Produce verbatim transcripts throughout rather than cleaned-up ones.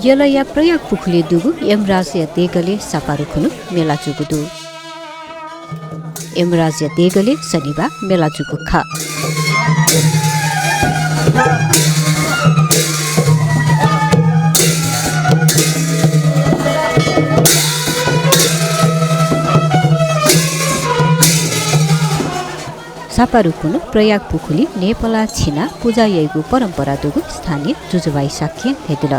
यलया प्रयाग पुखुलिइ दुगु यमराजया देगलय् सापारु खुन्हु मेला जूगु दु। यमराजया देगलय् शनिबाः मेला जूगु खः। सापारु खुन्हु प्रयाग पुखुलिइ न्हय्‌पलाः छिनाः पुजा याइगु परम्परा दुगु स्थानीय जुजुभाइ शाक्यं धयादिल।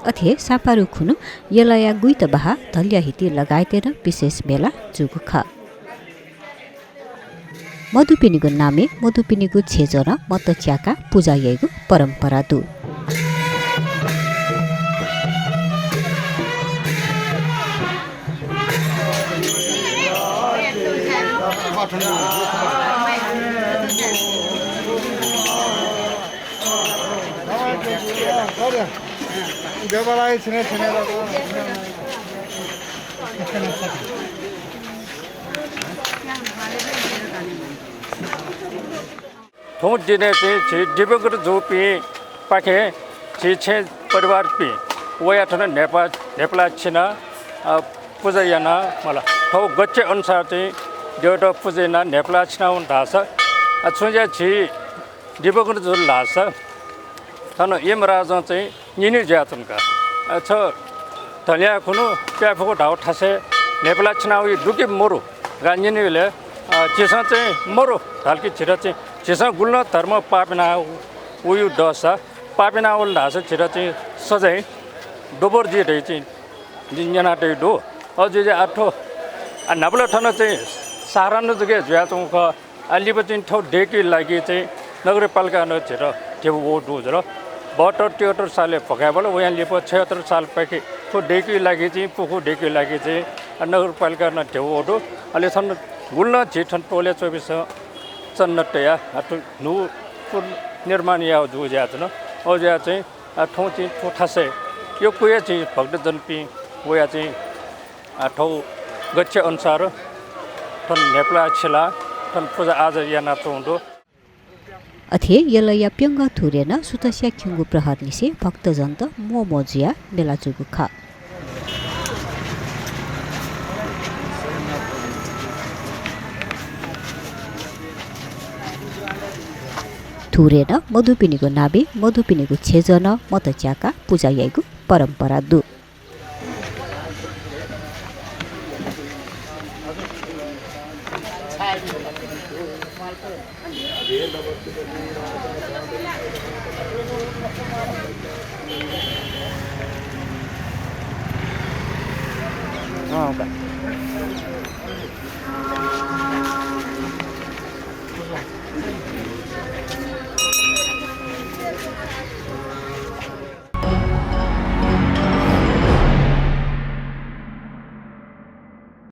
अथे हे सापारु खुन्हु यलया गुइत बहाः धल्या हिति लगायतय् नं विशेष मेला जूगु खः। मदुपिनिगु नामय् मदुपिनिगु छेँजः नं मत च्याकाः पुजा याइगु परम्परा दु। थौं दिनय् चाहिँ झी दिवंगत जूपिं पाखें झी छेँ परिवारपिं वयाः थन न्हय्‌पा-, न्हय्‌पलाः छिनाः, अ, पुजा यानाः मला। थौं गच्छे अनुसार चाहिँ देवता पुजा यानाः न्हय्‌पलाः छिनाः वन धाःसा, अ, छुं ज्या झी दिवंगत जुल धाःसा थन यमराजं चाहिँ न्यने जुयाच्वन का। अ, छ धल्या खुन्हु प्याफुगु धाउ थासय् न्हय्‌पलाः छिनाः वइ दु कि मरु धकाः न्यने इलय्, अ, झीसं चाहिँ मरु धाल कि झीत चाहिँ, झीसं गुलि नं धर्म पाप याना वइ दःसा, पाप याना वल धाःसा झीत चाहिँ सजाँय दोबर जुइ धइ चाहिँ जिं न्यनातइ दु। अझ जुइ आ थ्व, आ, न्हापा ला थन चाहिँ साधारण जक जुयाच्वंगु खः। आ, लिपा चाहिँ थ्व दय्‌केगु लागि चाहिँ नगरपालिकां नं झीत ध्यबा वःगु दु जुल। बहत्तर तिहत्तर सालय् भ्वखाय् वल, वयां लिपा छयत्तर सालपाखे थ्व दय्‌केगु लागि चाहिँ, पुखू दय्‌केगु लागि चाहिँ, आ, नगरपालिकां नं ध्यबा वःगु दु। अले थन गुलि नं झी थन टोलय् च्वंपिन्सं चन्ना तयाः, आ, थ्व न्हू पुनर्निर्माण याः जूगु जुयाच्वन। अ जुयाः चाहिँ, आ, थौं चाहिँ थ्व थासय् यक्व हे चाहिँ भक्तजनपिं वयाः चाहिँ आ, थौं गच्छे अनुसार थन न्हय्‌पलाः छिलाः थन पुजा आजा यानाच्वंगु दु। अथे यलया प्यंगः थुरय् नं सुथसिया खिउँगु प्रहरनिसें भक्तजनत म्वःम्वः जुयाः मेला जूगु खः। थुरय् नं मदुपिनिगु नामय् मदुपिनिगु छेँजः नं मत च्याकाः पुजा याइगु परम्परा दु।